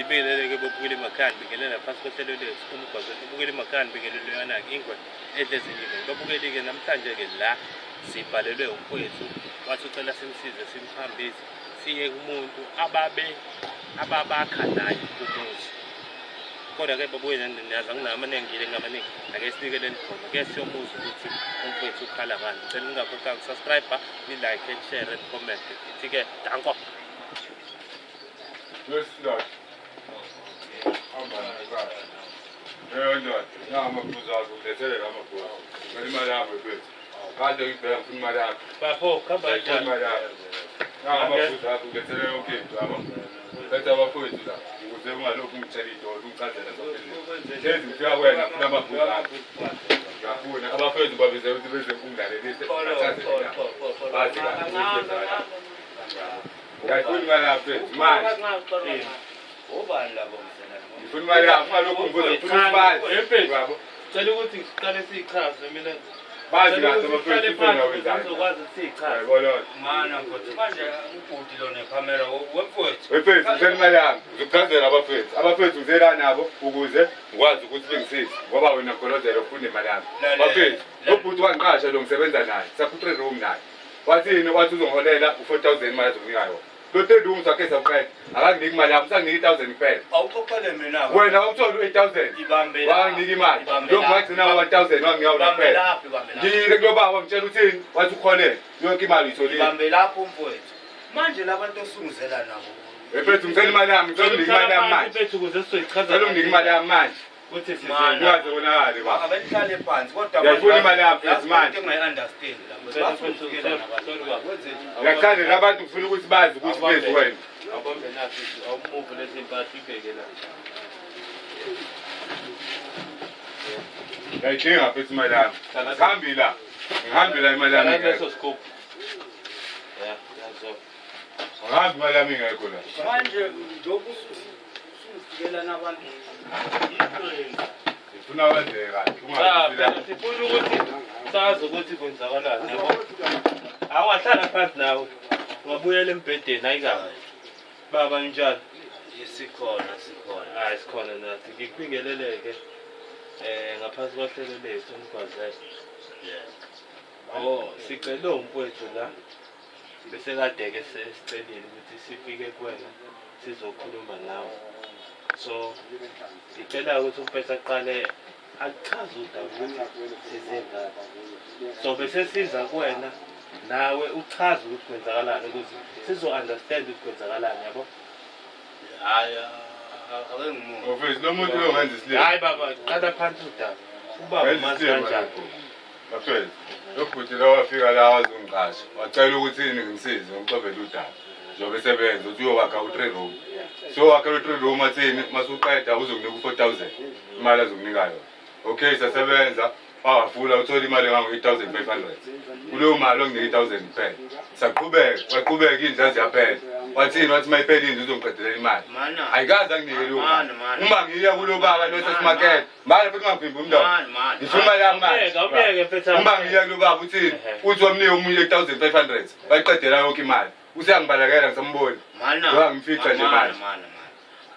Ngibingelele-ke bobukeli emakhaya, ngibingelela phansi kohlelo lethu umgwazo. Bobukeli emakhaya, ngibingelele yona-ke ingwe edla ezinye. Babukeli-ke namhlanje-ke la sibhalelwe umfowethu wathi ucela simsize simhambise siye kumuntu ababe ababakha naye umuzi. Kodwa-ke babukeli niyazi anginawo amaningi ngamaningi, ake sinikeleni khona ke siyomuza ukuthi umfowethu ukhala ngani. Ngicela ningakhohlwa ukusubscribe, ni-like and share and comment. Ngithi-ke danko. Ndoda. Hamba naye. Eh ndoda, na amaphuzu akho ngilethele la maphuzu. Ngicela imali yakho mfethu. Kade ngibheka ngifuna imali yakho. Bafo, khamba Ngifuna kanjani? imali yakho. Na amaphuzu akho ngilethele yonke into yabo. Phethe abafowethu la ukuze ungalokhu ungitshela into ungichazela zonke izinto. Hlezi ngifika kuwena ngifuna amaphuzu akho. Ngiyafuna abafowethu babize ukuthi beze ungilalelise. Bachazele la. Bazi kahle ukuthi kwenzakalani. Ngiyayifuna imali yakho mfethu manje. Obani labo mzela? Ngifuna imali yakho ungalokhu ungibuza ngifuna ukuthi bazi. Yabo. Cela ukuthi siqale siyichaze mina. Bazi Cela kahle ukuthi abafowethu siqale ifoni phansi ukuze wenzani. sizokwazi ukuthi siyichaze. Yayibona loo nto. Mana mfowethu manje ubhuti lo nekhamera wemfowethu. Mfethu ngicela imali yami. Ngizokuchazela abafethu. Abafethu ngizela nabo ukuze ngikwazi ukuthi bengisize ngoba wena golozela ufuna imali yami. Lalela. Bafethu, lo bhuti wangiqasha lo ngisebenza naye. Sakho three room naye. Wathini? Wathi uzongiholela u-4000 imali azokunika yona. Lo three room sakhe sawuqeda. Akanginiki imali yami, usanginika i-1000 kuphela. Awuxoxele mina. Wena awutholi u-8000. Ibambe la. Wanginika imali. Ibambe Lokhu la. ngagcina wa-1000 wanginika wona Ibambe kuphela. lapho, ibambe lapho. Ngiyile kulo baba ngitshela uthini? Wathi ukholele. Yonke imali uyitholile. Ibambe lapho mfowethu. Manje labantu osunguzela nabo. Mfethu ngicela imali yami, ngicela unginike imali yami manje. Mfethu ukuze sizoyichaza. Ngicela unginike imali yami manje. Ukuthi size. Mana. Ungaze konakale baba. Abenihlale phansi kodwa Ngiyayifuna imali yami, mfethu, manje. Engayi-understand lapho. Mfethu, Basunguzela nabantu. sorry, baba. Kwenze nje. Ngiyachazela abantu ngifuna ukuthi bazi ukuthi mfethu wena. Awubambe nathi, awumuve lezi mpahla ibheke la. Ngiyayidinga mfethu imali yami. Ngihambi la. Ngihambi la imali yami Hlala ingekho. kuleso sigubhu. Ya, yazo. Ngihambi imali yami ingekho la. Manje njengoba usungifikela nabantu into yenza. Ngifuna wenzeke kahle. Cha, Ungazi phela la. sifuna ukuthi sazi ukuthi kwenzakalani yabo. Awungahlala phansi nawe. Ungabuyela embhedeni ayikabi. Baba njani? Sikhona sikhona. Hayi sikhona nathi. Ngikubingeleleke ngaphansi kohlelo lethu umgwazela. Yeah. Oh, sicele umfowethu la. Bese kade ke sesicelile ukuthi sifike kuwena sizokhuluma nawe. So ngicela ukuthi umfowethu aqale achaze udaba ukuthi size ngani. So bese siza kuwena nawe uchaze ukuthi kwenzakalani ukuze sizo understand ukuthi kwenzakalani yabo. Hayi ake ngimuve. Mfethu lo muntu lo wenza isilima. Hayi baba, qala phansi udaba. Ubaba Wenza umazi isilima kanjani? lo. Bafethu, lo bhuti lo wafika la wazongiqasha. Wacela ukuthi yini ngimsize ngimxovele udaba. Njengoba esebenza uthi uyowakha u-three room. So wakha lo three room athini masuqeda uzokunika u-4000 imali azokunika yona. Okay sasebenza wawafula uthola imali engango-8500 kuleyo mali wanginika i-1000 kuphela. Saqhubeka waqhubeka indlu yaze yaphela. Wathini wathi uma iphela indlu uzongiqedelela imali. Mana. Ayikaze anginike leyo mali. Mana, mana. Uma ngiya kulo baba lo sesimakethe, manje futhi ungangivimbi umndomo. Mani, mani. Ngifuna imali yami manje. Awuyeke, awuyeke mfethu. Uma ngiya kulo baba uthini? Ehhe. Uthi wamnika omunye 1500. Bayiqedela yonke imali. Useyangibalekela ngisamboni. Mana. Njengoba ngimfica nje Mana, manje. Mana, mana.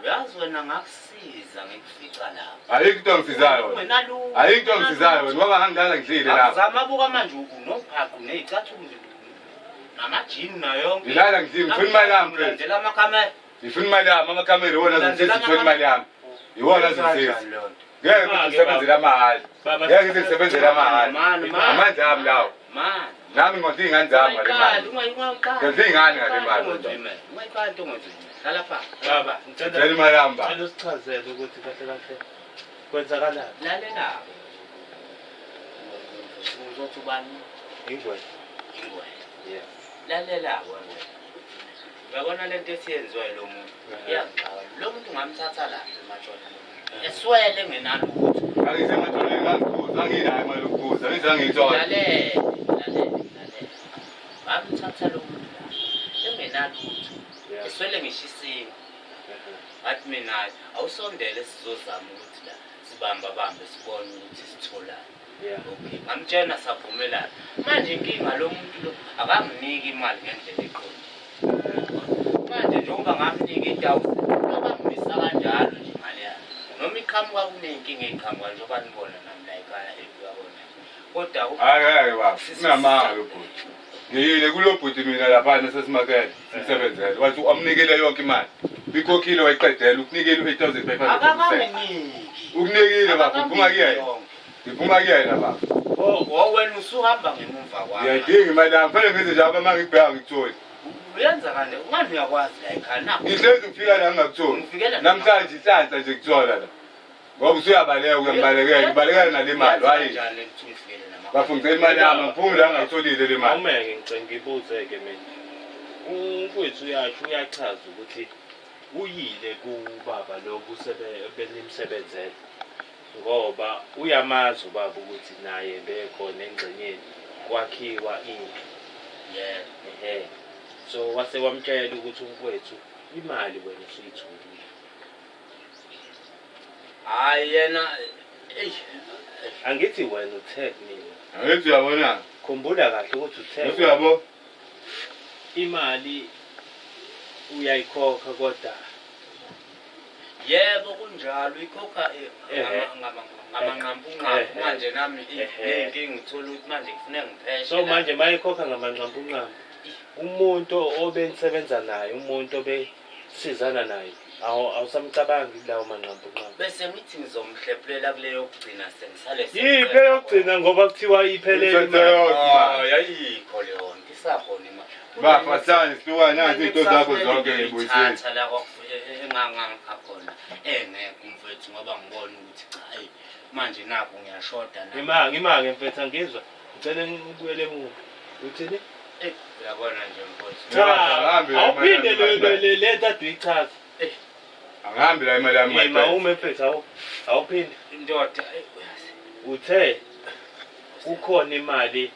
Uyazi wena ngakusiza ngikufica lapha. Ayikho into engisizayo wena. Ungenalutho. Ayikho into engisizayo wena ngoba ngangilala ngidlile lapha. Zama buka manje unophaqo nezicathulo namajini nayo yonke. Ngilala ngidlile ngifuna imali yami mfethu. Ulandela amakhamera. Ngifuna imali yami amakhamera iwona azongisiza ngithole imali yami. Iwona azongisiza. Kanjani leyo nto? Ngeke ukuthi ngisebenzele amahhala. Baba, Ngeke ngize ngisebenzele amahhala. Mani, mani. Amandla ami lawo. Mani. Nami ngondla iy'ngane zami ngale mali. Ungayiqali. Ngondla iy'ngane ngale mali. Ungayiqali into ongenzile. Hlala phansi. Baba, ngicela Ngicela imali yami baba. ngicela usichazele ukuthi kahle kahle kwenzakalani. Lalela. Uzothi ubani? Ingwe. Ingwe. Yeah. Lalela wena. Uyabona lento esiyenziwa yilo muntu. Iyangixaka. Lo muntu ungamthatha lapha ematshona. Eswele engenalutho. Ngangisematholeni ngangiphuza, nganginayo imali yokuphuza, ngize ngangiyithola. Lalela, lalela, lalela. Ngamthatha lo muntu la. Engenalutho. Yeah. Eswele ngisho isinkwa. Ngathi mina awusondele sizozama ukuthi la sibamba bambe sibone ukuthi sitholani. Yeah. Okay, ngamtshena savumelana. Manje inkinga lo muntu lo akanginiki imali ngendlela eqondile. Manje njengoba ngamnika i-1000, lokho angimisa kanjani? njalo nje imali yakhe. Noma iqhamuka kuney'nkinga ey'qhamuka njengoba nibona nami la ekhaya uyabona. Kodwa Hayi hayi baba, unamanga lo bhuti. Ngiyile kulo bhuti mina laphana sesimakele simsebenzele. Wathi amnikele yonke imali. Ikhokhile wayiqedela ukunikile u-8500. Akakanginiki. Ukunikile baba, uphuma kuyena. Ngiphuma kuyena baba. Oh, wena usuhamba ngemumva kwami. Ngiyayidinga imali yami. Fanele ngenze njalo uma ngikubheka ngikutholi. Uyenza kanje, ungani uyakwazi la ekhaya nakho. Ngihlezi ngifika la ngingakutholi. Ngifikela Namhlanje inhlanhla nje kuthola la. Ngoba usuyabaleka uyambalekela, ubalekela nale mali. Hayi. Kanjani ukuthi ungifikele nama. Bafo ngicela imali yami, ngiphumi la ngingayitholile le mali. Awumeke ngicela ngibuze-ke mina. Umfowethu uyasho uyachaza ukuthi uyile kubaba lo benimsebenzela ngoba uyamazi ubaba ukuthi naye bekhona engxenyeni kwakhiwa indlu. Yebo. Ehhe. So wase wamtshela ukuthi umfowethu imali wena usuyitholile. Hayi yena eyi Angithi wena uthe kumina. Angithi uyabona? Khumbula kahle ukuthi uthe Angithi uyabo? imali uyayikhokha kodwa yebo kunjalo ikhokha Ehhe. ngamanqampunqampu Ehhe. manje nami Ehhe. inkinga ngithola ukuthi manje kufuneka ngipheshe so manje mayikhokha ngamanqampunqampu umuntu obenisebenza naye umuntu obesizana naye awusamcabangi kulawo manqampunqampu. Bese ngithi ngizomhlephulela kuleyo yokugcina sengisale Yiphi eyokugcina ngoba kuthiwa iphelele Uthethe imali? yonke imali. Yayikho leyo nto isakhona imali. Bafa sani sihlukane nansi izinto zakho zonke ngibuyisile. Thatha la engangangikha khona engekho umfethu ngoba ngibona ukuthi cha eyi manje nakho ngiyashoda na. Imanga imanga mfethu angizwa. Ngicela ngibuyele emuva. Uthini? Eh, uyabona nje mfethu. Cha, Angihambi la imali awuphinde yami le nto ade uyichaza. Angihambi la imali yami Ima ume mfethu awuphinde. Indoda uyazi. Uthe kukhona imali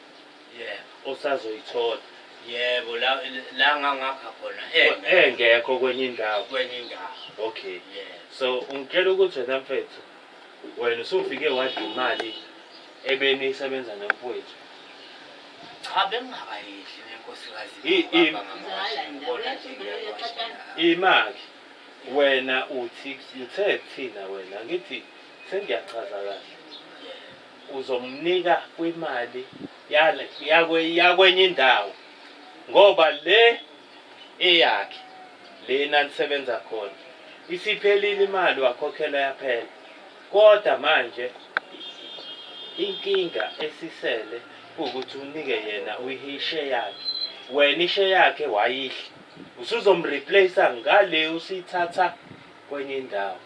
Yebo. osazoyithola Yebo la la ngangakha khona engekho kwenye indawo. kwenye indawo. Okay. Yebo. So ungitshela ukuthi wena mfethu wena usufike wadla imali ebenisebenza nomfowethu. Cha bengingakayidli nenkosikazi. Imali wena uthi uthe kuthina wena ngithi sengiyachaza kahle. Uzomnika kwimali yakwenye indawo ngoba le eyakhe lena nisebenza khona isiphelile imali wakhokhela yaphela. Kodwa manje inkinga esisele ukuthi unike yena uyihishe yakhe, wena ishe yakhe wayidla, usuzomreplace ngale usithatha kwenye indawo.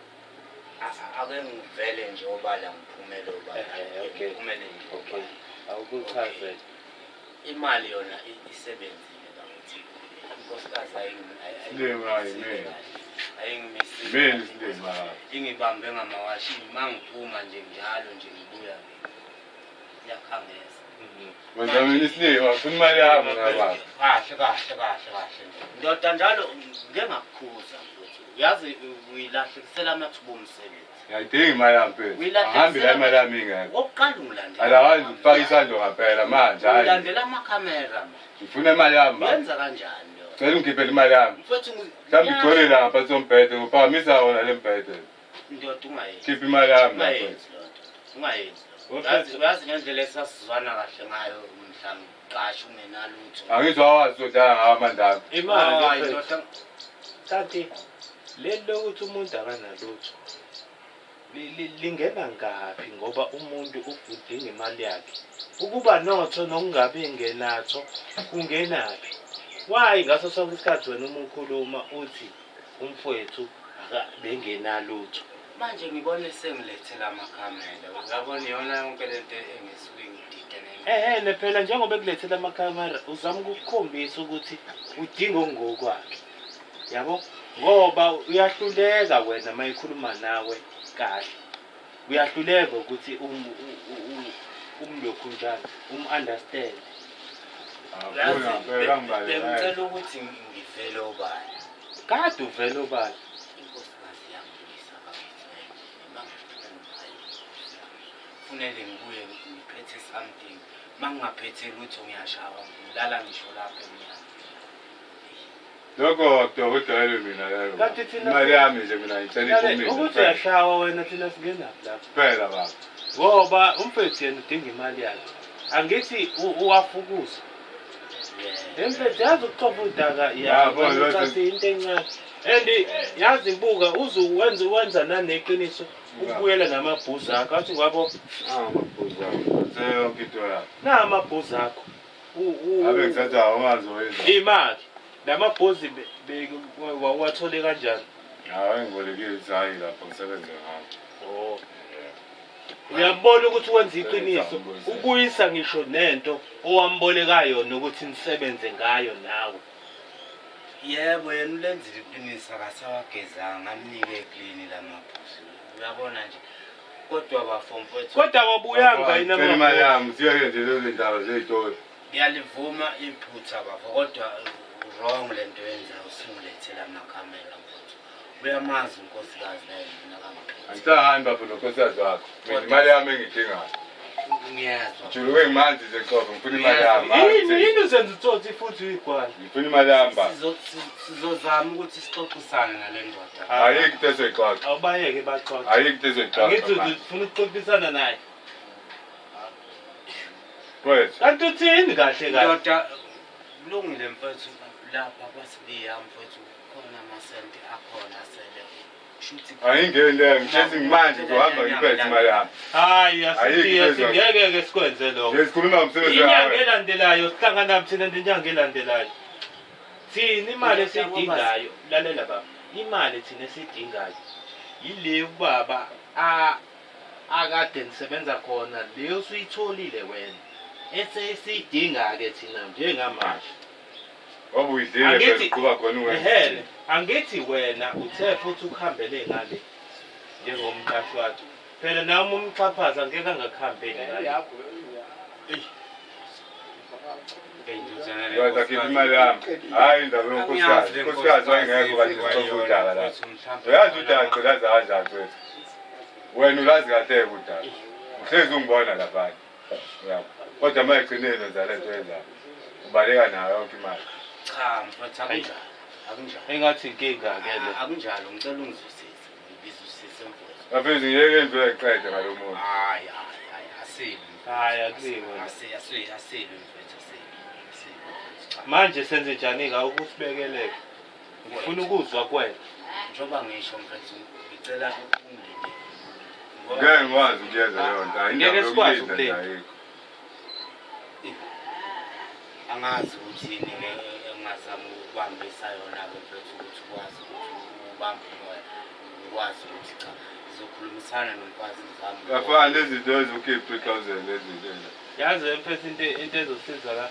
Ake ngivele nje obala ngiphumele obala. Ehhe, okay. Ngiphumele nje Okay, obala. awukuchazele. Imali yona isebenzile bakithi. Inkosikazi Silima, yimina. ayingimisile. Mina silima. Ingibambe ngamawashi mangiphuma nje njalo nje ngibuya iyakhangeza. Wenza mina isilima, ufuna imali yami ngababa. Kahle kahle kahle kahle. Ndoda njalo ngike ngakukhuza mfowethu. Uyazi uyilahlekisela amathuba omsebenzi. Ngiyayidinga imali yami mfethu. Angihambi la imali yami ingekho. Okokuqala ungilandela. Otherwise ngifaka isandla ngampela manje hayi. Ulandela amakhamera manje. Ngifuna imali yami baba. Wenza kanjani leyo? Cela ungikhiphele imali yami. Mfowethu Mhlawumbe igcwele la ngaphansi kombhede, ngiphakamisa wona le mbhede. Ndoda ungayenzi. Khipha imali yami la mfethu. Ungayenzi loo nto. Ungayenzi. loo nto. Uyazi ngendlela esasizwana kahle ngayo mhla ngiqasha ungenalutho. Angithi wawazi uzodlala ngawo amandla ami. Imali Hayi, mfethu. ndoda. Kanti leli lokuthi umuntu akanalutho lingena ngaphi ngoba umuntu udinga imali yakhe. Ukuba notho nokungabi ngenatho kungenaphi? Why ngaso sonke isikhathi wena uma ukhuluma uthi umfowethu bengenalutho? Manje ngibone sengilethela amakhamera. Uyabona iyona yonke lento engisuke ngidide nayo. Ehhe phela njengoba ekulethela amakhamera uzama ukukukhombisa ukuthi udinga okungokwakhe. Yabo? Ngoba uyahluleka wena uma ekhuluma nawe kahle. Uyahluleka ukuthi umlokhu njani, um-understand. Angifuni ngampela ngibaleka. Bengicela ukuthi ngivele obala. Kade uvele obala. Inkosikazi yangibuyisa bakithi mangiphuma kufunele ngibuye ngiphethe something. Mangingaphethe lutho ngiyashawa ngilala ngisho lapha emnyango. Lokho akudokotela mina lelo. Kanti thina- Imali yami nje mina ngicela Lale, iphumile. ukuthi uyashawa wena thina singenaphi lapho. Kuphela baba. Ngoba umfethu yena udinga imali yakhe. Angithi uwafukuza. Emfethu yazi ukuxova udaka Yabo, yazi into encane. And yazi buka uzuwenza wenza naneqiniso ukubuyela namabhuzu akho athi ngwabo Ah, amabhuzu akho. Yonke into yakho. na amabhuzu akho. Abe ngithatha awazi wenza. Imali. Lamabhuzu wawathole kanjani? Hayi ngibolekile izayi lapho ngisebenze ngawo. Oh. Uyabona ukuthi wenza iqiniso ubuyisa ngisho nento owamboleka yona ukuthi nisebenze ngayo nawe. Yebo, yena ulenzile iqiniso akasawagezanga amnike eklini lamabhuzu. Uyabona nje. Kodwa bafo mfowethu. Kodwa wabuyanga yini Cela imali yami siyeke nje lezo ndaba zey'tori. Ngiyalivuma iphutha bafo kodwa wrong lento yenzayo usungilethela amakhamera mfowethu. Uyamazi unkosikazi la yena kamphitha. Angisahani bafo nonkosikazi wakho. Mina imali yami engiyidingayo. Ngiyazwa. Juluke ngimanzi nje qobo ngifuna imali yami. Yini yini uzenza utsotsi futhi uyigwala. Ngifuna imali yami baba. Sizozama ukuthi sixoxisane nale ndoda. Ayikho into ezoyixoxa. Awubayeke baxoxe. Ayikho into ezoyixoxa. Angithi ufuna ukuxoxisana naye. Kwethu. Kanti uthini kahle kahle? Ndoda kulungile mfowethu lapha kwasibiya mfowethu khona amasenti akhona sele. Shuthi Ayingeni leyo ngitshela ngimanje ngizohamba ngiphethe imali yami. Hayi Ayikho asithi into ezoyixoxa. ngeke ke sikwenze lokho. Nje sikhuluma ngomsebenzi Inyanga wakho. elandelayo sihlangana thina nenyanga elandelayo. Thina imali esiyidingayo, lalela baba. Imali thina esiyidingayo yile ubaba a akade nisebenza khona leyo usuyitholile wena. Esesiyidinga ke thina njengamanje. Ngoba uyidlile phela uqhuba khona Ehele, uwenza. angithi wena uthe futhi ukuhambele ngale njengomqashi wakhe. Phela nawe uma umxhaphaza ngeke angakuhambeli ngale. Ndoda khipha imali yami. Hayi indaba yonkosikazi. Unkosikazi wayengekho kanti sixoxa udaba la. Uyazi udaba gqilaza kanjani mfethu. Wena ulazi kahle udaba. Uhlezi ungibona lapha. Uyabo. Kodwa uma egcineni wenza le nto yenzayo. Ubaleka nayo yonke imali. Cha mfowethu akunjalo. Akunjalo. Engathi inkinga ke le. Akunjalo ngicela ungizwisise. Ngizwisise mfowethu. Bafethu ngiyeke into eqede ngalo muntu. Hayi hayi hayi asibi. Hayi akuliwe. Asibi asibi mfowethu asibi. Asibi. Cha. Manje senze njani ka ukusibekeleka? Ngifuna ukuzwa kuwena. Njengoba ngisho mfethu ngicela ungilinde. Ngeke ngikwazi ukuyenza leyo nto. Hayi, Ngeke indaba sikwazi yokulinda ukulinda. nje ayikho. Angazi ukuthi yini ke engazama ukubambisa yona ke mfethu ukuthi ukwazi ukuthi ubambe umoya ukwazi ukuthi cha ngizokhulumisana nomfazi zami. Kafana lezi zinto ezokhipha 3000 lezi zinto. Yazi mfethu into ezosiza la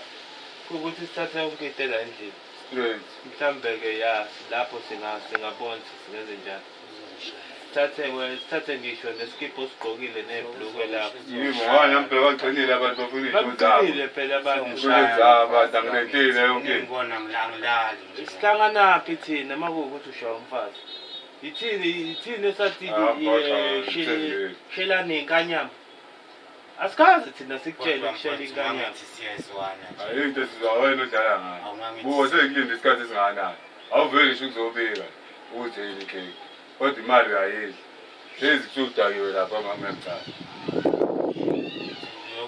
ukuthi sithathe yonke into la endlini. Straight. Mhlambe ke ya lapho singabona ukuthi singenze njani. Sithathe ngisho nesikibho osigqokile nebhlukwe lapho. Yimi ngoba nami phela bagcinile abantu bafuna iy'nto zabo. Baqinile phela abantu. Ngishaya. Zabo, angilethile yonke into. Ngibona ngilangilali nje. Sihlanganaphi thina uma kuwukuthi ushaya umfazi? Ithini esathi Ah, phoxa, ngithembile. shelani inkanyamba? Asikaze thina sikutshele Kodwa ukushela mfethu inkanyamba. mangithi siyezwana nje. Ayikho into esizwa wena odlala ngayo. Awungangithi- Buka sekulinda isikhathi esingakanani. Awuveli ngisho ukuzobika ukuthi yini ikhekhe. Kodwa imali uyayidla. Hlezi kuthiwa udakiwe lapha mama emcala.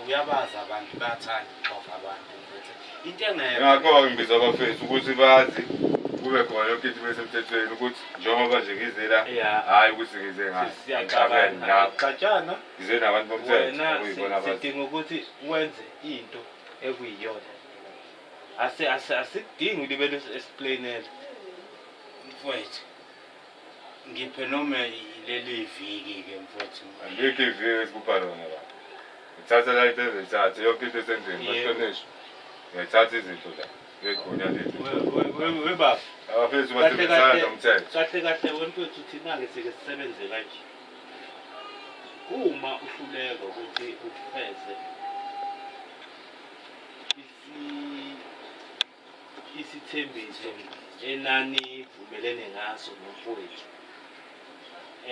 Uyabazi abantu bayathanda ukuxoxa abantu mfethu. Into engekho. Ngakho ngibiza abafethu ukuthi bazi kube khona yonke into esemthethweni ukuthi njengoba nje ngize la Yeah. hayi ukuthi ngize ngayo. Siyaxabana. Lapho Xatshana ngize nabantu bomthetho wena okuyibona abazi. sidinga ukuthi wenze into ekuyiyona. Asikudingi libele explainele. Mfowethu ngiphe noma leli viki ke mfowethu. Alikho iviki esikupha lona la. Ngithatha la into ezithathe yonke into esendlini Yebo. bahlonishwe. Ngiyathatha izinto la. Ngegunya lethu. We baba. Abafethu Kahle basebenzisana kahle nomthetho. kahle kahle wemfethu thina ke sike sisebenze kanje. Uma uhluleka ukuthi ufeze isithembiso enanivumelene ngaso nomfowethu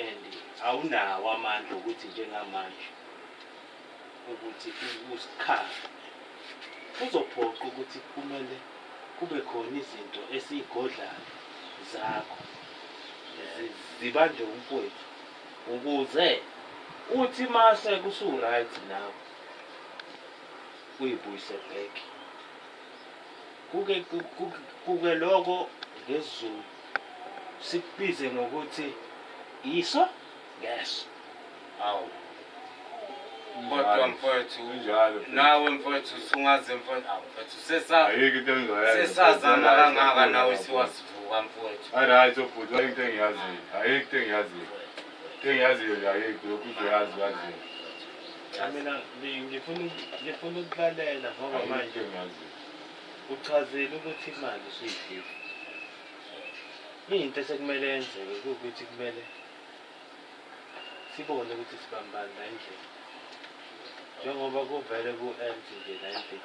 and awunawo amandla ukuthi njengamanje ukuthi usikhabe, kuzophoqa ukuthi kumele Kube khona izinto esiyigodlayo zakho zibanjwe umfowethu ukuze uthi mase kusu-right nawe uyibuyise back. Kuke kuke lokho ngesiZulu sikubize ngokuthi iso ngeso. Awu. Kodwa mfowethu Kunjalo. Nawe mfowethu usungaze mfowethu, awu mfowethu sesa Ayikho into engizoyenza. Sesazana kangaka nawe siwasivuka mfowethu. Alright obhuti, ayikho into engiyaziyo. Ayikho into engiyaziyo. Into engiyaziyo nje ayikho, lokhu uzoyazi waziyo. Cha, mina ngifuna ukulalela ngoba Ayikho manje into engiyaziyo. Uchazile ukuthi imali usuyidlile. Into esekumele yenzeke kuwukuthi kumele sibone ukuthi sibambani la endlini. Njengoba kuvele ku-empty nje la endlini.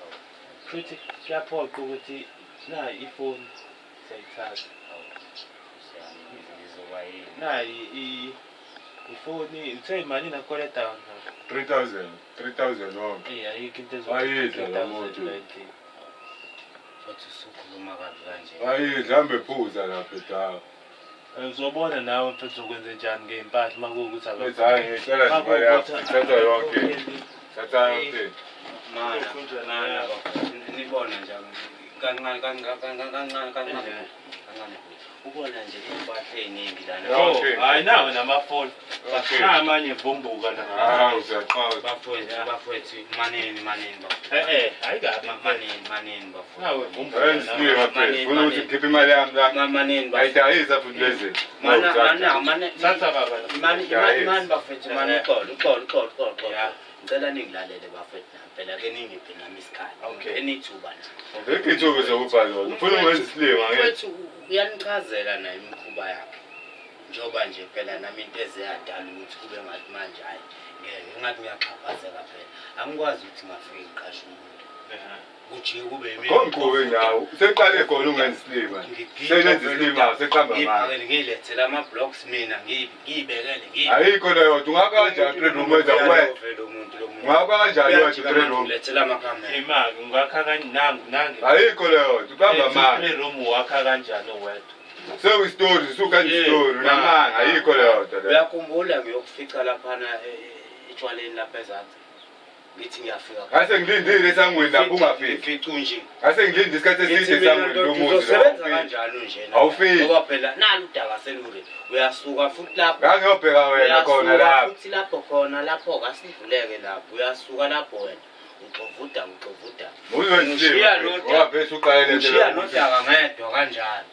Futhi kuyaphoqa ukuthi nayi ifoni siyayithatha. Ngizoba yini? Nayi ifoni uthe imali nakweleta yona. 3000, 3000 wonke. Eyi ayikho into Ayidla la 3000 moto. la endlini. Futhi usukhuluma kabi kanje. Ayidla hambe phuza lapha edawa. Uzobona nawe mfethu ukwenze njani ngey'mpahla uma kuwukuthi Mfethu hayi ngicela nje imali yakho, ithathwa yonke. Thatha yonke. Mana, mana bafowethu, nibona nje kancane kancane kancane kancane kancane. Ubona nje impahla eyiningi lana. Okay. Hayi nawe namafoni. Okay. Namanye vumbuka la. Hawu siyaqala. Bafowethu, bafowethu, manini manini bafowethu. Eh eh, ayikabi. Manini manini bafowethu. Nawe vumbuka. Hayi silima mfethu, funa ukuthi ngikhiphe imali yami la. Manini bafowethu. Ngayidayisa futhi lezi. Mana mana mana. Thatha baba la. Mani mani mani bafowethu, mani uxolo uxolo uxolo uxolo uxolo. Yeah. Ngicela ningilalele bafowethu nami phela ke ningiphe nami isikhathi. Okay. Enithuba nami. Ayikho ithuba zokubhala lona. Ufuna ukwenza isilima ngeke. Mfowethu uyanichazela naye imikhuba yakhe. Njengoba nje phela nami into ezeyadala ukuthi kube ngathi manje hayi ngeke ngathi ngiyaxhaphazeka phela. Angikwazi ukuthi ngafike ngiqashe umuntu. Kujike kube yimina. Ngomqhube nawo. Seqale khona ungenza isilima. Selenza isilima, seqamba manje. Ngiyiphakele ngiyilethele ama-blocks mina ngiyibekele Ayikho leyo nto. Ungakha kanjani three room wenza wena? Vele umuntu lo muntu. Ungakha kanjani wenza three room? Ngilethele amakhamera. Imali ungakha kanjani nangu nangu. Ayikho leyo nto. Uqamba manje. Three room wakha kanjani uwedwa? Sekuyi-story, sukanje i-story. Unamanga, ayikho leyo nto leyo. Uyakhumbula ngiyokufica laphana etshwaleni lapha ezansi. Ngithi ngiyafika. Ngase ngilindile esangweni lapho ungafiki. Ngifica unje. Ngase ngilinde isikhathi Ngithi eside mina esangweni ndoda lomuzi. uzosebenza la, awufiki. kanjani unje na? Awufiki. Ngoba phela nalo udaka selure. Uyasuka futhi lapho. Ngangiyobheka wena khona Uyasuka lapho. futhi lapho khona lapho kasidluleke lapho. Uyasuka lapho wena. Uxovuda uxovuda. Uzoyishiya Ngishiya lo ngoba vese uqale le nto Ngishiya leyo. nodaka ngedwa kanjalo.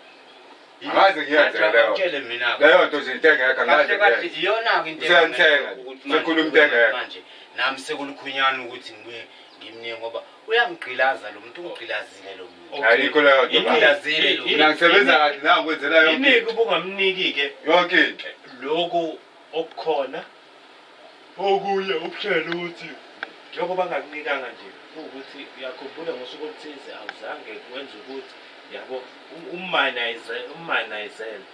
Angaze ngiyenze leyo. Ngitshele mina. Leyo nto nje into engekho angaze Kahle kahle ngiyenze. iyona-ke into Useyamthenga, ukuthi manje sekhuluma into engekho. manje nami sekulukhunyanwa ukuthi ngibuye ngimnike ngoba uyangigqilaza lo muntu, ungigqilazile lo muntu. Ayikho leyo nto. baba. Ngigqilazile lo Mina ngisebenza kahle nawe ngikwenzela yonke Inike into. ubungamniki-ke Yonke into. lokhu okukhona okunye ukuhlela ukuthi njengoba angakunikanga nje kuwukuthi uyakhumbula ngosuku oluthize awuzange wenze ukuthi yabo ummanayizele.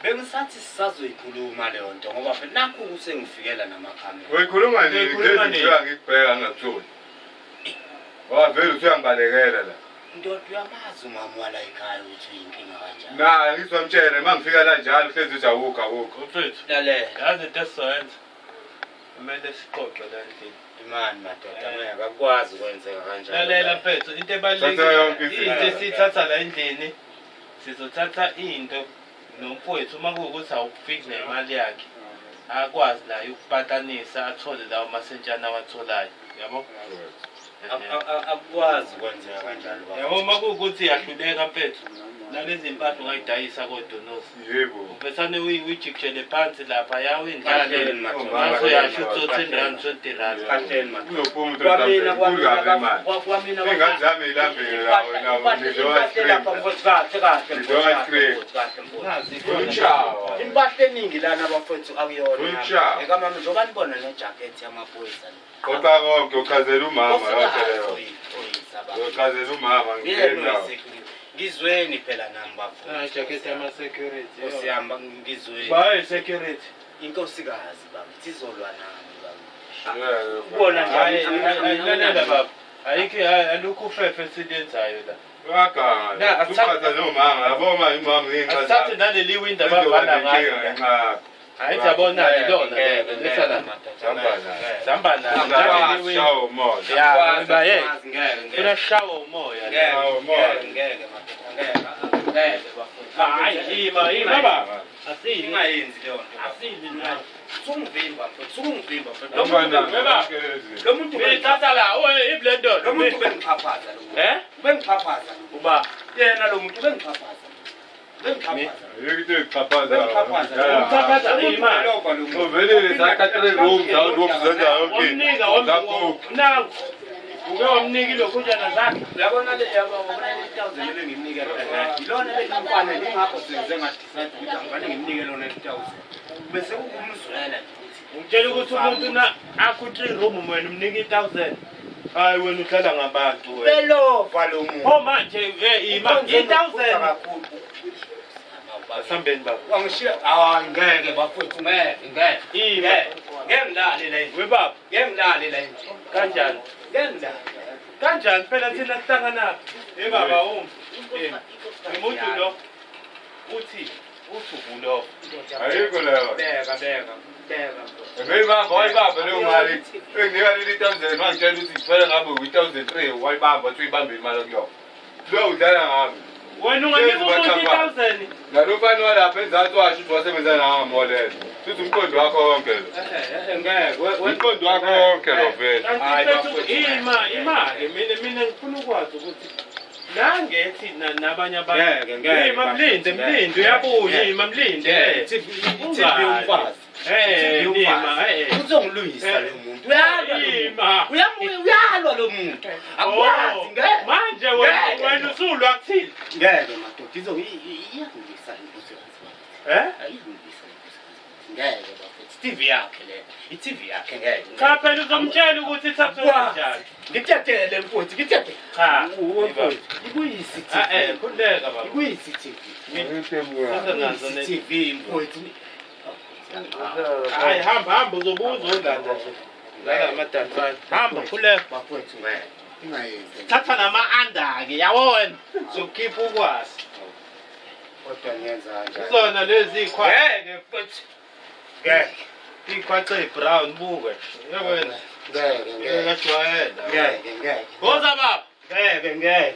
Bengisathi sisazoyikhuluma leyo nto ngoba phela nakhu kusengifikela namakhamera. Uyikhuluma nini? Uyikhuluma Ngezi ngifika ngikubheka ngingakutholi. Ngoba vele usuyangibalekela la. Ndoda uyamazi umama wala ekhaya ukuthi uyinkinga kanjani. Naye ngizomtshela uma ngifika la njalo uhlezi uthi awukho awukho. Mfethu, Lalela. yazi into esizoyenza kumele sixoxe la endlini. Imani madoda ngeke akukwazi ukwenzeka kanjalo. Lalela mfethu, into Thatha yonke ebalulekile izinto. into esiyithatha la endlini sizothatha into nomfowethu uma kuwukuthi awufiki nemali yakhe akwazi naye ukupatanisa athole lawo masentshana awatholayo yabo. Akukwazi ukwenzeka kanjalo baba. Yabo uma kuwukuthi yahluleka mfethu nalezi mpahla ungayidayisa kodonosi. Yebo. Uvesane uyijikijele phansi lapha yawindlale Kahleni madoda. ngaso yasho uthi 10 rand 20 rand. Kahleni madoda. Kuzophuma Kwamina u-3000 kwamina kukabi imali. kwamina Iy'ngane zami y'lambile la wena ngidliwa ice cream. lapha mfowethu kahle kahle Ngidliwa ice cream. mfowethu kahle mfowethu. Nazi khona. Uyawa. Impahla eningi lana bafowethu akuyona. Uyawa. Ekamama njengoba nibona nejakhethi yamaphoyisa le. Xoxa konke uchazela umama yonke leyo. Oyisa baba. Uchazela umama ngingena. Ngizweni phela nami bafowethu. Ah, jacket yama-security. Nkosi yami ngizweni. Bayi security. Inkosikazi baba izolwa nami baba. Ubona nje Hayi, hayi, lalela baba. Ayikho hayi alukho ufefe esilenzayo la. Uyaganga. Na, asithathe- Uqhatha nomama, yabo manje umama ngenxa Asithathe naleli window abavana Ngenxa ngayo. yakho. Hayi yabona lona Ngeke, letha la. Hamba naye. Sihamba nalo. Naleli window. Shawo umoya. Ya, ba ye. Ngeke, Funa shawa umoya. ngeke, Hawu, moya. ngeke, ngeke, madoda, ngeke, ngeke, bafowethu. Hayi ima ima baba. Asili. Ingayenzi leyo nto. Asili la. Sungivimba, mfowethu, sungivimba, mfowethu. Lo Hamba muntu naye. Beba. Yonke lezi zinto. lo muntu Thatha la, oye iblender. lo muntu ubengixhaphaza lo muntu. Eh? Ubengixhaphaza lo muntu. Uba Yena lo muntu ubengixhaphaza. Ubengixhaphaza. Ayikho into exhaphaza. Ubengixhaphaza. Umxhaphaza Lo muntu imali. ubelova lo muntu. Uvelile sakha 3 rooms, out rooms zenza yonke. Wamnika Zakho. nangu. Uke wamnika ilokhunjana zakhe. Uyabona le yabona le 1000 ebengimnike lona. Ilona ebengimfanele ingakho senze ngadecide ukuthi angifane ngimnike lona le 1000. Bese kukumzwela nje ukuthi Ngitshela ukuthi umuntu na akho 3 room wena umnika i1000. Hayi wena uhlala ngabantu wena. belova lo muntu. Pho manje eh ima i1000. kakhulu. Asambeni baba. Wangishiya hayi ngeke bafowethu ngeke ngeke. Ima. Ngeke ngilale la endlini. We baba Ngeke ngilale la endlini. kanjani? Ngeke ngilale. Kanjani phela thina sihlangana? Hey baba umi. Eh. Umuntu lo uthi uthi ubulo. Ayikho leyo. Beka beka beka. Beyibamba wayibamba leyo mali. Enginika leli 1000 wangitshela ukuthi ngifela ngabe u-1003 wayibamba wathi uyibambe imali kuyona. Lo udlala ngami. Wena unganika umuntu i1000. Nalo mfana walapha enzansi washo ukuthi wasebenza nangamolelo. Sithi umqondo wakho wonke lo. Eh ngeke Umqondo wakho wonke lo vele. Kanti mfethu ima ima-ke mina mina ngifuna ukwazi ukuthi nangethi nabanye abantu Ngeke, ngeke, ima mlinde mlinde uyabuya ima mlinde TV umfazi. eh ima eh Uzongilwisa lo muntu. Uyalwa lo muntu. ima Uyalwa lo muntu. Akwazi Oh, ngeke. manje wena Ngeke. wena usulwa kuthini Ngeke madoda izo iyangilwisa inkosikazi. eh Iyangilwisa inkosikazi. Ngeke bafethu. TV yakhe le. I-TV yakhe ngeke. cha phela uzomtshela ukuthi ithathwe kanjani Ngithetele mfowethu, ngithetele. cha Mfowethu, ibuyise ah i-TV. eh khululeka baba Ibuyise i-TV. Sasa nazo ne I-TV mfowethu. hayi hamba hamba uzobuza uzolanda nje lala amadansi hamba khululeka Bafowethu ngeke. Ingayenzi. thatha nama-anda-ke yabo wena zokukhipha ukwazi Kodwa ngiyenza kanjani? zona lezi iy'khwaca Ngeke mfowethu. Ngeke. iy'khwaca ey'brown buke ye wena Ngeke ngeke. ngajwayela Ngeke ngeke. woza baba Ngeke ngeke.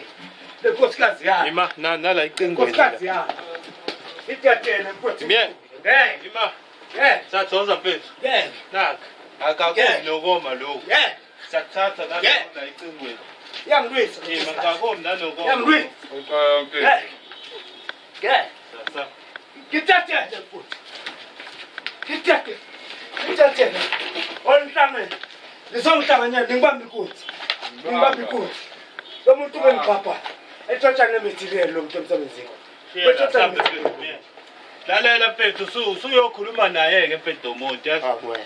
Le nkosikazi yakhe. ima nala icingweni Nkosikazi yakhe. Itetele mfowethu. Miye. Ngeke. ima Ngeke. thatha woza mfethu Ngeke. nakha akakomi nokoma lokhu Ngeke. siyakuthatha Yeah. nala icingweni Iyangilwisa. ima akakomi nanokoma Iyangilwisa. Yonke. Ngeke. Ngeke. Sasa. Ngithetele mfowethu. Ngithetele. Ngithetele. Onihlangene. Nizongihlanganyela ningibambe inkunzi. Ningibambe inkunzi. Lo muntu ubengixhapha. Etshontsha nematerial lo muntu emsebenzini. Shiyela, mhlambe mfethu, miye. lalela mfethu usuyokhuluma naye-ke mfethu domuntu yazi Awele.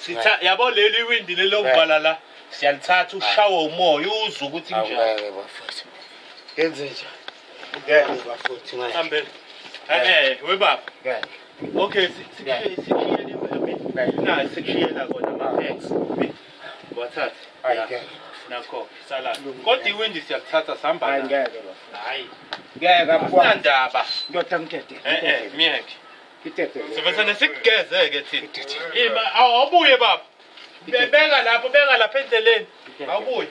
Sitha yabo leli windi leli lokuvala la siyalithatha ushawe umoya uzwe ukuthi kunjani. Awele bafowethu. Ngenze njani? Ngeke bafowethu ngeke. Hambeni. Eh we baba. Ngeke. Okay sikushiyele na sikushiyela kona ama-packs. Wathatha. Hayi ngeke. Nakho sala. Kodwa iwindi siyalithatha sihamba. Hayi nalo. ngeke bafowethu. Hayi. Ngeke akukwazi. Asinandaba. Ndoda ngithetele. Eh miyeke. Ngithetele. Sivesane sikugeze-ke thina. Ima awubuye baba. Beka lapho beka lapha endleleni. Awubuye.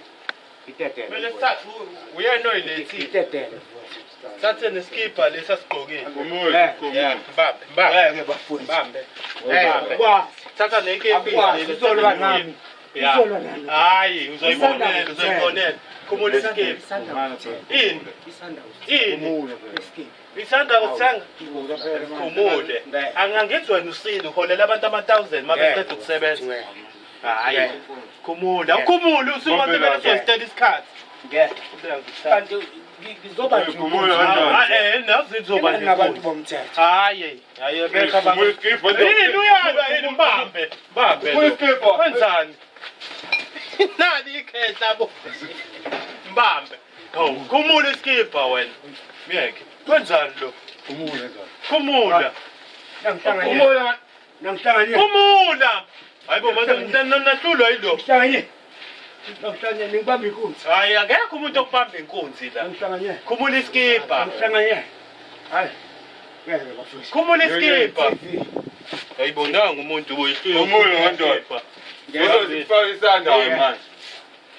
Ngithetele. Kumele sithathe uyena oyilethile. Ngithetele mfowethu. Sathe neskipa lesi asigqokile. Khumula, khumula. Bambe, bambe, Ngeke bafowethu. bambe. Ngeke Bambe. akukwazi. Thatha nekepisi Akukwazi, leli. uzolwa nami. Ya. Uzolwa nami. Hayi, uzoyibonela, Isanda uzoyibonela. Khumula iskipa. Isanda kuthenga. Ini? Isanda kuthenga. Ini? Iskipa. Isanda kuthenga. Khumule. Angangithi wena usile uholela abantu ama-1000 uma beqeda ukusebenza. Hayi. Khumula, ukhumule usubantu Bombela. bezositela isikhathi. Ngeke. Kanti ngizoba nje Khumula inkunzi. kanjani? Eh, nazi izoba nje Ngabantu inkunzi. bomthetho. Hayi, hayi bekha Khumula abantu. iskipa. Yini uyalwa yini mbambe? Mbambe. Khumula iskipa. Wenzani? Nali ikhehla bo. Mbambe. Hawu, khumula iskipa wena. Myeke. Wenzani lo? Khumula ndoda. Khumula. Nangihlanganyela. Khumula. Nangihlanganyela. Khumula. Hayibo manje nahlulwa yilo. Ngihlanganyela. Ngihlanganyele ngibamba inkunzi. Hayi akekho umuntu okubamba inkunzi la. Ngihlanganyele. Khumula iskipa. Ngihlanganyele. Hayi. Ngeke bafowethu. Khumula iskipa. Ayibonanga umuntu uyihlule. Khumula ndoda. Uzozifaka isandla manje.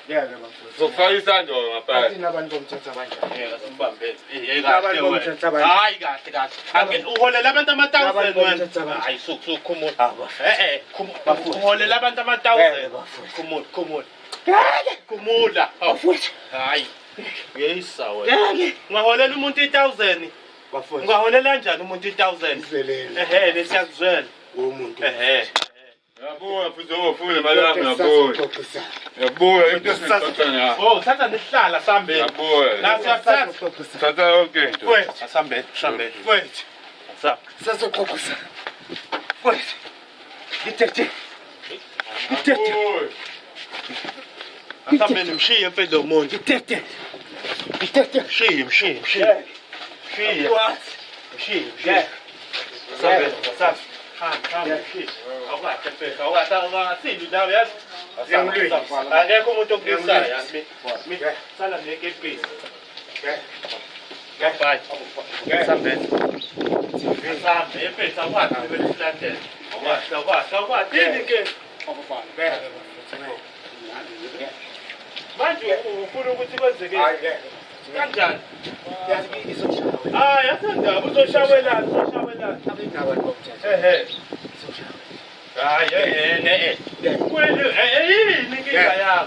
Ngeke bafowethu. Uzofaka isandla ngaphandle. Bathini abantu bomthetho abanjani? Ngeke simbambe. Eh Abantu kahle bomthetho wena. abanjani? Hayi kahle kahle. Ake uholela abantu ama-1000 Abantu wena. bomthetho abanjani? Hayi suku suku khumula. Ah, bafowethu. Eh eh khumula. Bafowethu. Uholela abantu Ngeke ama-1000. bafowethu. Khumula khumula. Ngeke. Khumula. Hawu. Bafowethu. Hayi. Uyeyisa wena. Ngeke. Ungaholela umuntu i-1000. Bafowethu. Ungaholela kanjani umuntu i-1000? Izwelele Ehhe lesiyakuzwela. womuntu. Ehhe. Yabuya futhi ufuna imali yami yabuya. Sazoxoxisana. Yabuya into esixoxa ngayo. Oh, thatha nesihlala sambeni. Yabuya. Nasi uyakuthatha. Sazoxoxisana. Thatha yonke into. Mfowethu, asambeni, sambeni. Mfowethu. Asamba. Sazoxoxisana. Mfowethu. Ngithethe. Ngithethe. Yabuya. Asambeni mshiye mfethu lo muntu. Ngithethe. Ngithethe. Mshiye, mshiye, mshiye. Ngeke. Mshiye. What? Mshiye, mshiye. Asambeni, asambeni. Hamba, hamba, mshiye. Awukahle mfethu, awukahle, awukahle nawe yazi. Asambeni, Ngiyamlwisa. asambeni. Akekho umuntu okulisayo yazi. Mi, sala nekepisi. Bye. Asambeni. Asambe, mfethu, awukahle bebe silandele. Awukahle, awukahle, awukahle. Yini ke? Manje ufuna ukuthi kwenzeke kanjani? Hayi, asendaba uzoshawelana, uzoshawelana. Ehhe. Hayi, eh eh eh. Kweli eh yini inkinga yakho?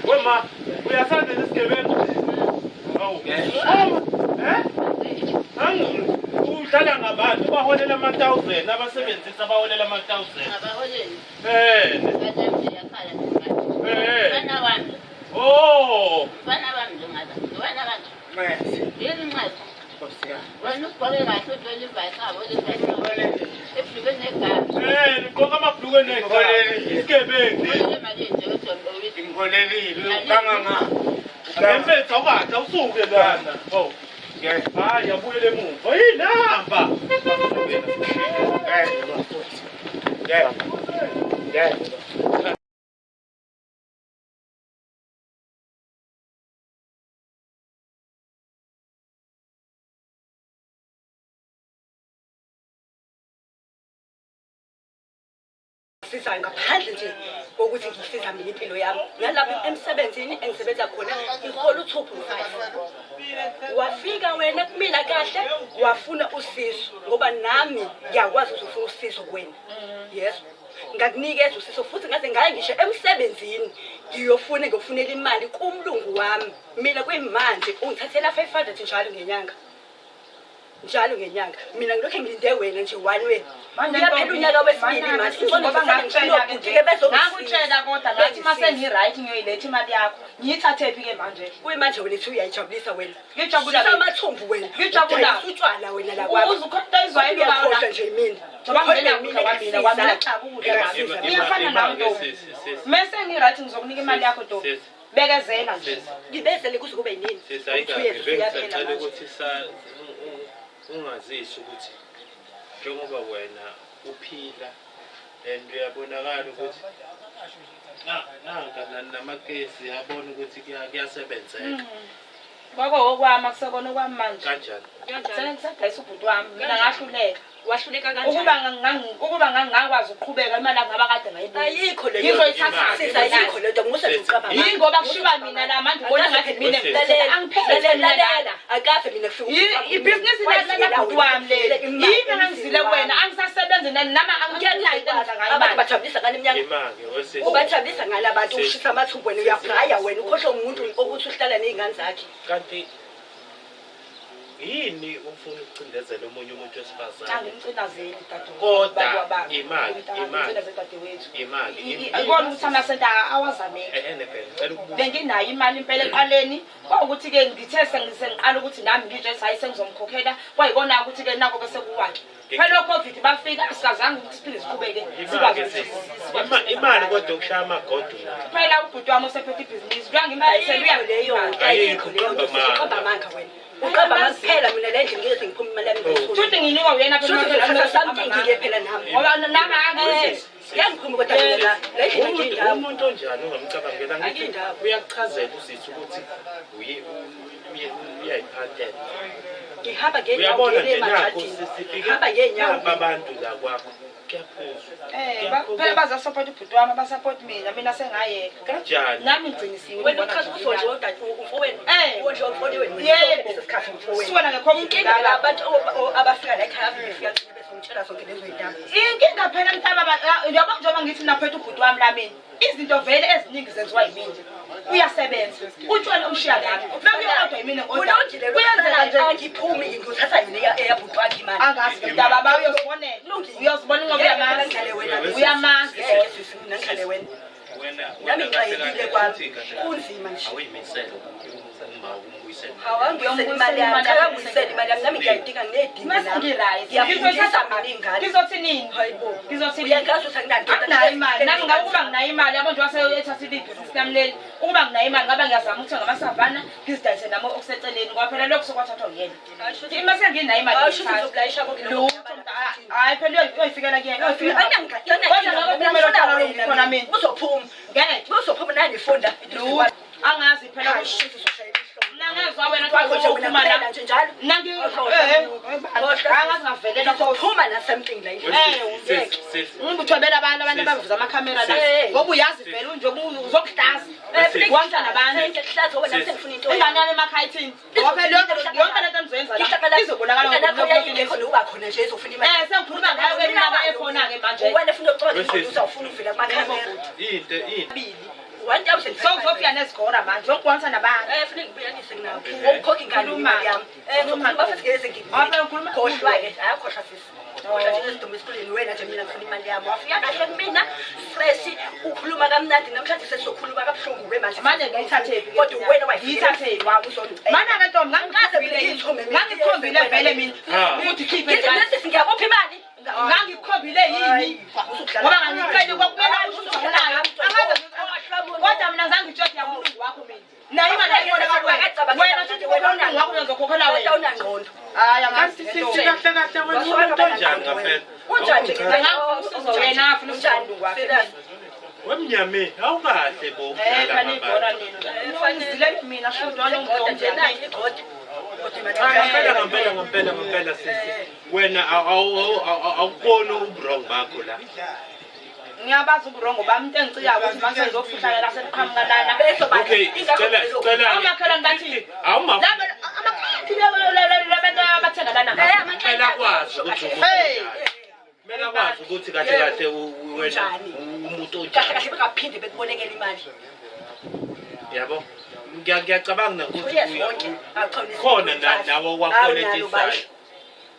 Wema, uyathanda lesigebengu? Hawu. Hawu. Eh? Angi udlala ngabantu baholela ama-1000 abasebenzisi abaholela ama-1000. Abaholeli Eh. bathi ngiyakhala nje Eh. mfana wami Oh. mfana wami nje ngaza mfana wami yini nxese wena ugqoke kahle uthwele ibhayisabo ebhluke negama Eh, nigqoka amabhulukwe negama. Isigebengu. imali nje ukuthi Ngimholelile kanganga. Mfethu awukahle awusuke lana. Oh. Hayi abuyele emuva. Yinamba. Ngeke bafowethu. Ngeke. Ngeke. Sizayo ngaphandle nje kokuthi ngisiza mina impilo yami nalapha emsebenzini engisebenza khona ngihola u-2.5. Wafika wena kumina kahle wafuna usizo ngoba nami ngiyakwazi ukuthi ufuna usizo kuwena. Yes, ngakunikeza usizo futhi ngaze ngaye ngisho emsebenzini ngiyofuna ngiyofunela imali kumlungu wami. Mina kuyimanje ungithathela 500 njalo ngenyanga, njalo ngenyanga. Mina ngilokhu ngilinde wena nje one way. Uyaphela unyaka wesibili manje Ngoba ngakutshela ke nje. bezongakutshela Ngakutshela kodwa ngathi mase ngi-right ngiyoyiletha imali yakho. Ngiyithathe phi ke manje? Kuyimanje wena ethi uyayijabulisa wena. Ngijabula Shisa ke. amathumbu wena. Ngijabula. Udayisa utshwala wena la kwakho. Uze ukhona izwayini Uyakhohlwa baba. nje mina. Njengoba ngingenakudla kwamina, kwamina cha ukudla kwami. Uyafana nami ntombi. Mese ngi-right ngizokunika imali yakho ntombi. Sisi. Bekezela nje. Sisi. Ngibezele kuze kube yinini. Sisi ayikabi bengisacela ukuthi ungazisi ukuthi njengoba wena uphila and uyabonakala ukuthi nanka namakesi yabona ukuthi kuyasebenzeka. Kwako okwami akusekona okwami manje. Kanjani? Sengisadayisa ubhuti wami mina ngahluleka. Wahluleka kanjani? Ukuba ngangakwazi ukuqhubeka imali angaba kade ngayibuyisa. Ayikho leyo. Ngizoyithatha Sisi ayikho leyo nto musa nje ucabanga. Yingoba kushiwa mina la manje ubona ngathi mina Lalela, angiphethe mina lalela. lana. Akafe mina kufika. Ibhizinisi labhuti wami leli. Yimi engangizile kuwena angisasebenzi nani nami anginayo into engidla ngayo Abantu imali. bajabulisa ngani eminyaka? Imake wesisi. Ubajabulisa ngala bantu ushisa amathumbu wena uyabraya wena ukhohlwa umuntu ukuthi uhlala nezingane zakhe. Kanti yini ufuna ukucindezela omunye umuntu wesifazane? Angimcinazeli dadewethu. Kodwa imali, imali. Angimcinazeli dadewethu. Imali. Ikona ukuthi amasenta awazameki. Ehene phela ngicela ukubuza. Benginayo imali impela eqaleni kwawukuthi-ke ngithe sengiqala ukuthi nami ngitshe hayi sengizomkhokhela kwayikona ukuthi-ke nako ke sekuwakhe phela o-COVID bafika asikazange ukuthi siphinde siqhubeke sikwazi Imake ukuthi sisi. sikwazi ukuthi Imali kodwa ukushaya amagodu nayo. phela ubhuti wami osephethe ibhizinisi kuyangimdayisela Ayikho leyo nto, ayikho leyo nto. Ayikho, Uqamba amanga wena. Uqamba amanga kuphela mina le ndlu ngeke ngiphume imali yami ngiyithole. Shuthi nginikwa uyena phela Shuthi imali ngithatha yami. something ke phela nami. Ngoba nami angizi. Ngeke ngiphume kodwa mina la. La endlini Umuntu angiyindawo. umuntu onjani ongamcabangela ngithi Angiyindawo. uyakuchazela usisi ukuthi uye uye uyayiphantela. Ngihamba ngeenyawo Uyabona ngiyele nje nakho emagadini. sifike Ngihamba ngeenyawo. napa abantu la kwakho kuyaphuzwa. Phela bazasapota ubhuti wami, abasapoti mina, mina sengayeka. Kanjani? Nami ngigcinisiwe. Wena uchaza ukuthi wondliwa udade umfowenu. Eh. Wondliwa umfowenu. Yebo. Leso sikhathi umfowenu. Suwena ngekhomba Inkinga udala. la abantu abafika la ekhaya befika kimi bezongitshela zonke lezo zindaba. Inkinga phela mntaba yabo njengoba ngithi naphethe ubhuti wami la mina. Izinto vele eziningi zenziwa yimina. Uyasebenza. Utshwala umshiya nami. Bekuyi-order yimina ngi-order. Kulungile Kuyenzeka nje. Angiphumi ngikuthatha yona eyabhuti wakhe imali. Angazi ke mntaba ba uyozibonela. Kulungile. Uyozibona ngoba Ngeke uyamazi. ngidlale wena. Uyamazi. Ngeke sisi mina ngidlale wena. Wena Nami wena kahle ngixakekile kahle kwami. uthi kahle kahle. Kunzima nje. Awuyimisele uma umbuyisele. Awangibuyisele imali yami. Cha ngibuyisele imali yami. Nami ngiyayidinga nginedinga Mase nami. ngi-right. Ngiyafundisa mina ingane. Ngizothi nini? Hayibo. Ngizothi nini? Uyangazi ukuthi anginandoda. Anginayo imali. Nami ngabe ukuba nginayo imali yabo nje wase ethathile ibhizinisi lami leli. Ukuba nginayo imali ngabe ngiyazama ukuthenga amasavana ngizidayise nami okuseceleni ngoba phela lokhu sokwathathwa uyena. Uma senginayo imali Awusho ukuthi ngiyithatha. uzokulayisha konke lokho. Lutho mntaka. Hayi phela uyoyifikela kuyena. Uyoyifikela. Kodwa ngabe kumele utshwala lobu khona mina. Uzophuma. Ngeke. Uzophuma nani ifunda. Lutho. Angazi phela kusho. Mina ngezwa wena Kwakho nje wena uphuma la. kuphela nje njalo. Nangi angazi ngavelela Uzophuma na something la endlini. Eh, Sisi Ngikuthwebela abantu abantu abavuza amakhamera la. Sis. Ngoba uyazi vele unje uzokuhlaza. Sis. Wanza nabantu. Ngikuhlaza wena sengifuna into. Ingane yami emakhaya ithini? Ngoba phela yonke lento enizoyenza la izobonakala Ingane yakho yayingekho ngokunokunokunoku. nokuba khona nje izofuna imali. Eh, sengikhuluma ngayo ke mina ekhona-ke manje. Wena ufuna ukucabanga Sis. ukuthi uzawufuna uvela kumakhamera. Into into 1500. Sokuzofika nezigora manje, zokugwanisa nabantu. Eh, funeka ngibuyanise nawe. Ngokukhokha ingane Khuluma. imali yami. Eh, ngizokhuluma futhi ngeze Hayi, phela ukhuluma. Khohlwa ke. Hayi khohlwa sisi. Khohlwa nje isidumbu esikoleni wena nje mina ngifuna imali yami. Wafika kahle kumina fresh ukhuluma kamnandi namhlanje sesizokhuluma kabuhlungu we manje. Manje ngiyithathephi? Kodwa wena Ngiyithathephi? wami uzongicela. Mana-ke ntombi, Angikaze mina ngiyithome mina. ngangikukhombile vele mina Ha. ukuthi khiphe Ngithi imali. mina sisi ngiyakupha imali. Ngangikukhombile yini? Ngoba ngangicele kwakumele usho ukuthi awunayo. Angaze kodwa mina zange ngitshela yakulungu wakho mina. Nayo imali ayibona kakwena. Wena shuthi wena umlungu wakho uyozokhokhela Wena wena. unangqondo. Hayi angazi. Kanti sisi kahle kahle wena umuntu onjani ngaphela? Unjani nje? Angafuna usizo wena, afuna usizo umlungu wakhe. Serious. Wemnyameni awukahle bo. Eh, phela ibhola nina. Ngizilele mina shuthi wena Igoda nje nayi ungizonke. igoda. Kodwa imali Cha ngempela ngempela ngempela ngempela sisi. Wena awukuboni ubu-wrong bakho la. Ngiyabazi ubu-wrong bami into engicikayo ukuthi mase ngizofihla la sekuqhamuka lana. Okay, sicela sicela. Omakhelwane bathini? Awuma Laba amakhelwane labantu abathenga lana. kumele akwazi ukuthi umuntu Hey. onjani. Kumele akwazi ukuthi kahle kahle wena Unjani? umuntu Kahle onjani. kahle bengaphinde bekubolekela imali. Yabo. Ngiyacabanga nokuthi Yes wonke. Awuchonisa. khona nawo wakweletisayo.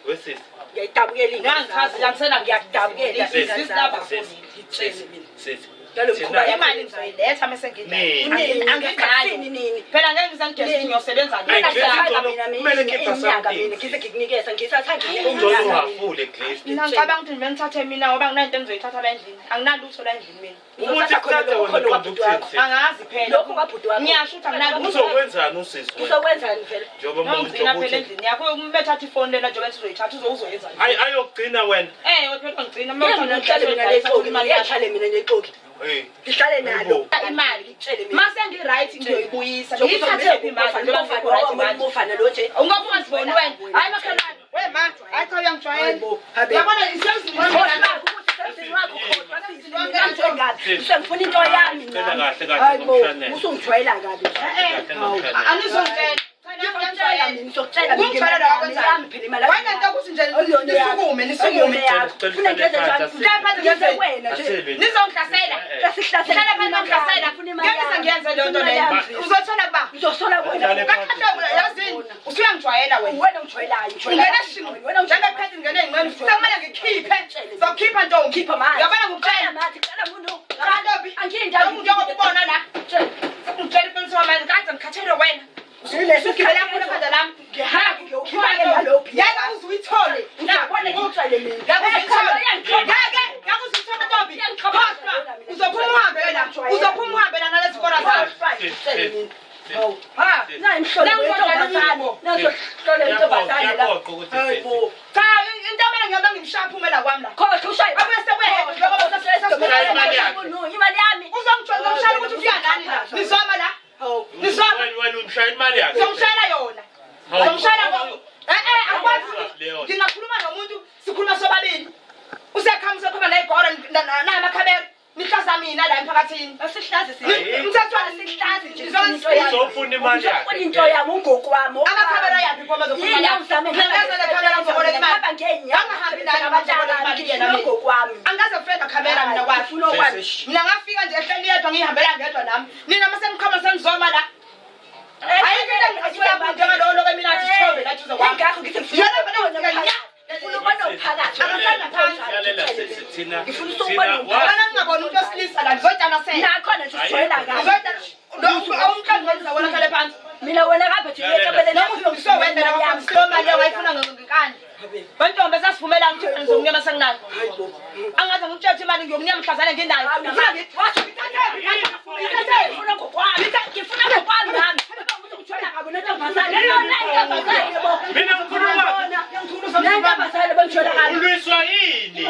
Wesisi. Ngiyayidabukela ingane. Ngangichazile angisena Ngiyakudabukela. Sisi, lapha. Sisi, Ngitshele mina. Sisi. Ngalo mkhuba Thina- Imali ngizoyiletha mase ngidla. Nini? Anginayo. Nini? Phela ngeke ngize ngigeze ukuthi ngiyosebenza Ayi, nini. Grace, Mina ngcono mina kumele khipha iminyaka something. mina ngize ngikunikeza ngisathanda Ungcono uhafule Grace. Mina ngicabanga ukuthi mina ngithathe mina ngoba nginanto engizoyithatha la endlini. Anginalutho la endlini mina. Umuntu ekuthathe wena uqonda ukuthini sisi? Angazi phela. Lokho kwabhuti wakho. Ngiyasho ukuthi anginalutho. Uzokwenzani usisi wena? Uzokwenzani vele? Njengoba Nongigcina umuntu phela endlini yakho umethatha ifoni lena njengoba ethi uzoyithatha uzoyenza. Ayi ayogcina wena. Eh, phela ngigcina Ngeke mina ngihlale mina nexoki, mina ngiyahlale mina nexoki. Hey. Ngihlale nalo. Imali. Ngitshele mina. Mase ngi-right ngiyoyibuyisa. Ngiyithathe phi imali njengoba ngikho right manje? Umfana lo nje. Ungabe ungaziboni wena. Hayi makhelwane. We ma, hayi cha uyangijwayela. Hayibo, habe. Uyabona isemzini wami Khohlwa la. ukuthi usemzini wakho khohlwa sisi, mina ngijwayela. Sengifuna into yami Cela nami. kahle kahle Hayibo, ngomshanelo. usungijwayela kabi. Eh, Hawu. anizongitshela. Cha nami Ngiyakutshela ngiyangijwayela. mina, ngizokutshela mina Ungijwayela imali yami, wakwenzani? yami phela imali yami. Wayinento ukuthi nje Ayiyona yakho. nisukume, nisukume. Ayiyona yakho. Sicela Funa ngenze uhlale njani? phansi, Uhlale phansi Ngenze ngenze. wena nje. Aselwe. Nizongihlasela. Kasihlasela. Hlala phansi nongihlasela. Ngifuna imali Ngeke ngize yami. ngiyenze leyo nto Ngifuna leyo. imali yami. Uzothola kuba. Ngizosola wena. Uhlale phansi. Kahle yazini, usuyangijwayela wena. Wena ungijwayelayo. Ungena shingo. Wena ungijwayelayo. Njengephethe ngene ey'ncane. Sekumele ngikhiphe. Ngizokukhipha ntombi. Khipha manje. Uyabona ngikutshela. Qala manje, qala muntu. Cha ntombi. Angiyindawo. Njengoba ubona la. Tshela. Ngitshela iqiniso manje kade ngikhathele wena. Yilesi Usugibela kakhulu ekhanda lami. Ngihamba ngiyokhipha ngalophi. Ngeke uze uyithole. Uzabona ngikutshele mina. Ngeke uze uyithole. Uyangixoxa. Ngeke, ngeke uze uyithole ntombi. Khohlwa. Uzophuma uhambe wena. Uzophuma uhambe la nalezi kora zakho. Ngitshele mina. Sisi. Hawu. Ha. Nayi imhlolo Nangu wentombazane. umhlolo. Nazohlola intombazane la. Kuyaphoqa ukuthi Hayibo. Cha, into emele ngiyobe ngimshaya aphumela kwami la. Khohlwa ushaye. Abuye sekuye njengoba Ushaya imali yakhe. Imali yami. Uzongitshela ngomshayela ukuthi ufika nani la. Nizoma la. Nizoma. Wena umshaya imali yakhe. Ngizomshayela yona. Hawu. Ngizomshayela ngo. Eh eh akwazi. Leyo. Ngingakhuluma nomuntu sikhuluma sobabili. Usekhama usekhuluma neyigora namakhabela. Nihlaza mina la emphakathini. Asihlazi si. Mthethwana Asihlazi nje. Uzofuna imali yakhe. Uzofuna into yami ungokwami. Amakhamera yaphi pho Yini mazokhuluma? awuzame Ngikaze nekhamera ngizoboleka imali. Hamba ngeenyawo. Angahambi nani abazoboleka imali yena mina. Ngokwami. Angikaze ngifike nakhamera mina kwakhe. Ufuna okwami. Mina ngafika nje ehleli yedwa ngihambela ngedwa nami. Nina mase niqhama senizoma la. Ayikho into engicasula njengalowo lokho mina athi sithombe la duze kwami. Ingakho ngithi ngifuna Yona vele ukubona ngifika nya. Ngifuna ukubona umphakathi. Akasanda phansi. Lalela sisi thina. Ngifuna ukubona Thina umphakathi. Wena ngingaboni umuntu wesilisa la ngizotshana sena. Nakhona nje sijwayela kabi. Ngizotshana awumqali wenza wena hlale phansi. Mina wena kapha nje uyecabele Noma ufundiswe wena la bafundiswe imali ongayifuna ngenkani. Bantombi sasivumelana ukuthi ngizokunyama senginayo. Angaze ngikutshele imali ngiyokunyama mhlazane nginayo. Ngifuna ngithi Ngifuna ngokwami. Ngifuna ngokwami nami. Ukuthi kabi nentombazane. Yona intombazane bo. Mina ngifuna ukwazi. Nentombazane bengijwayela kabi. Ulwiswa yini?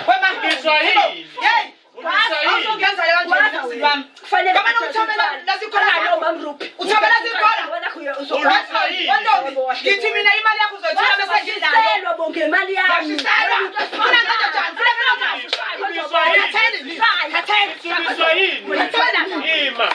Wema. Ulwiswa yini? Hey. Ulwiswa yini? Awuzongenza le kanjena emzini wami. Kufanele Ngoba uthobela lasikhola lo mamruphi. Uthobela sikhola. Wena kuye Ulwiswa yini? Wantombi, ngithi mina imali yakho uzoyithola bese nginayo. Ngiselwa bonke imali yami. Ngiyashiselwa. Funa ngento njani? Funa ngento njani? Ulwiswa yini? Thatheni. Thatheni. Ulwiswa yini? Thatheni. Ima.